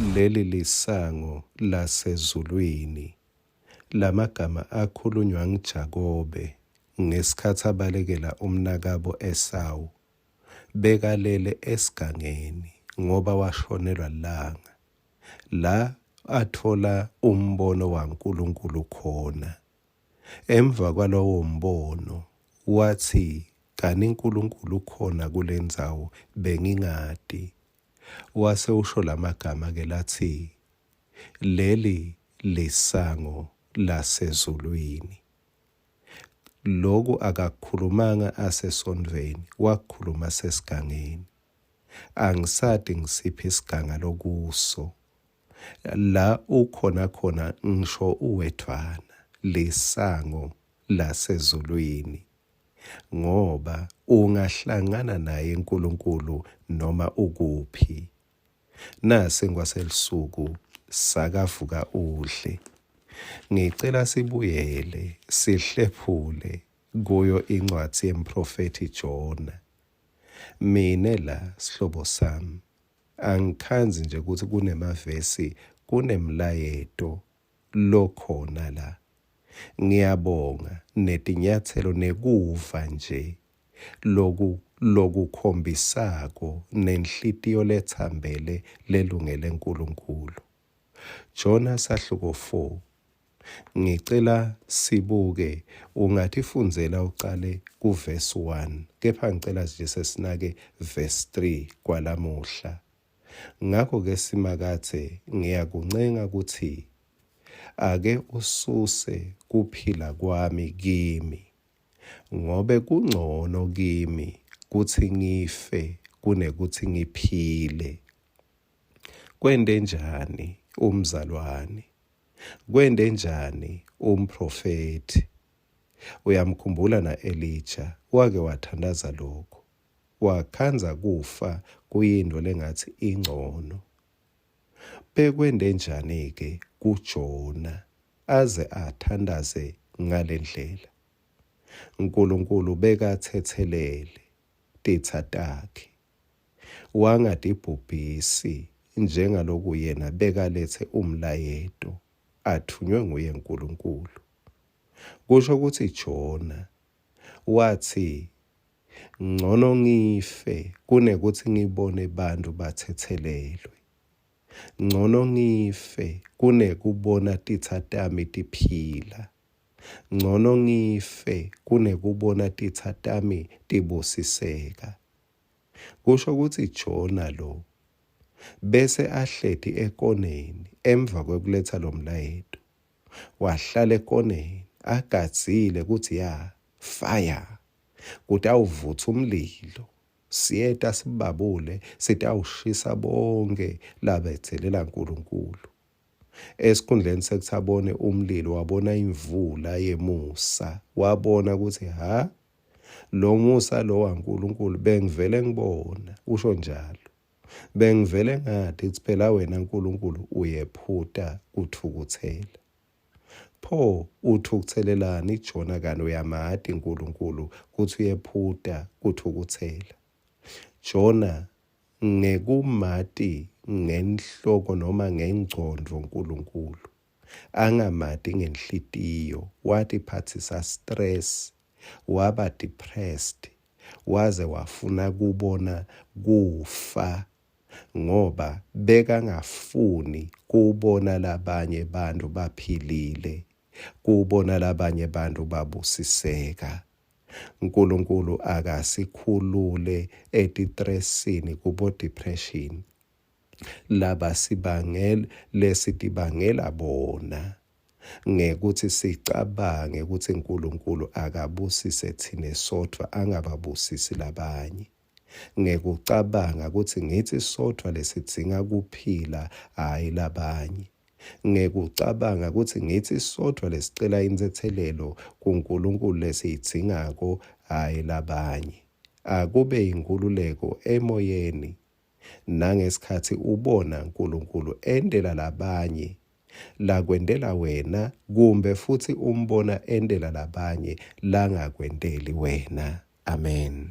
Leli lisango lasezulwini. Lamagama akhulunywa nguJakobe ngesikhatsi abalekela umnakabo Esawu. Bekalele esigangeni ngoba washonelwa lilanga. La atfola umbono waNkulunkulu khona. Emva kwalowo mbono, watsi, Kani Nkulunkulu ukhona kulendzawo, bengingati. Wase usho lamagama-ke latsi, Leli lisango lasezulwini. Loku akakukhulumanga asesontfweni, wakukhuluma asesigangeni. Angisati ngisiphi siganga lokuso, La ukhona khona ngisho uwedvwana, lisango lasezulwini, ngoba ungahlangana naye Nkulunkulu noma ukuphi. Nasi ngwaselisuku sakavuka udle. Ngicela sibuyele sihlephule kuyo incwadzi yemprofethi Jona. Mine la sihlobo sami Angikhandzi nje kutsi kunemavesi kunemlayeto lokhona la. Ngiyabonga netinyatselo nekuva nje loku lokukhombisako nenhlitiyo letsambele lelungele Nkulunkulu. Jona sahluko 4 Ngicela sibuke ungatifundzela ucale ku verse 1 kepha ngicela nje sesinake verse 3 kwalamuhla. Ngakho ke Simakadze ngiyakuncenga kutsi ake ususe kuphila kwami kimi ngobe kuncono kimi kutsi ngife kunekutsi ngiphile. Kwente njani umzalwane? Kwente njani umprofethi? Uyamkhumbula na-Elija wake wathandaza lokho. Wakhandza kufa kuyintfo lengatsi incono. Bekwente njani-ke kuJona aze athandaze ngalendlela? Nkulunkulu bekatsetselele titsa takhe. Wangatibhubhisi njengaloku yena bekaletse umlayeto atfunywe nguye Nkulunkulu. Kusho kutsi Jona watsi ncono ngife kunekutsi ngibone bantfu batsetselelwe. Ncono ngife kunekubona titsa tami tiphila. Ncono ngife kunekubona titsa tami tibusiseka. Kusho kutsi Jona lo bese ahleti ekoneni emva kwekuletsa lomlayeto. Wahlala ekoneni agadzile kutsi ya fire kutawuvutsa umlilo siyeta sibabule sitawushisa bonke labedzelela Nkulunkulu. Esikhundleni sekutsi abone umlilo wabona imvula yemusa, wabona kutsi ha lo musa lo waNkulunkulu bengivele ngibona, usho njalo. Bengivele ngati kutsi phela wena Nkulunkulu uyephuta kutfukutsela. Pho uthukutselelani Jona kani uyamati Nkulunkulu kutsi uyephuta kutfukutsela? Jona Ngekumati ngenhloko noma ngengcondvo Nkulunkulu, angamati ngenhlitiyo, watiphatsisa stress, waba depressed, waze wafuna kubona kufa ngoba bekangafuni kubona labanye bantfu baphilile, kubona labanye bantfu babusiseka. Nkulunkulu akasikhulule etitresini kubo depression labasibangela lesitibangela bona ngekutsi sicabange kutsi Nkulunkulu akabusise tsine sodvwa angababusisi labanye ngekucabanga kutsi ngitsi sodvwa lesidzinga kuphila hhayi labanye ngekucabanga kutsi ngitsi sodvwa lesicela intsetselelo kuNkulunkulu lesiyidzingako hhayi labanye. Akube yinkhululeko emoyeni nangesikhatsi ubona Nkulunkulu entela labanye lakwentela wena kumbe futsi umbona entela labanye langakwenteli wena. Amen.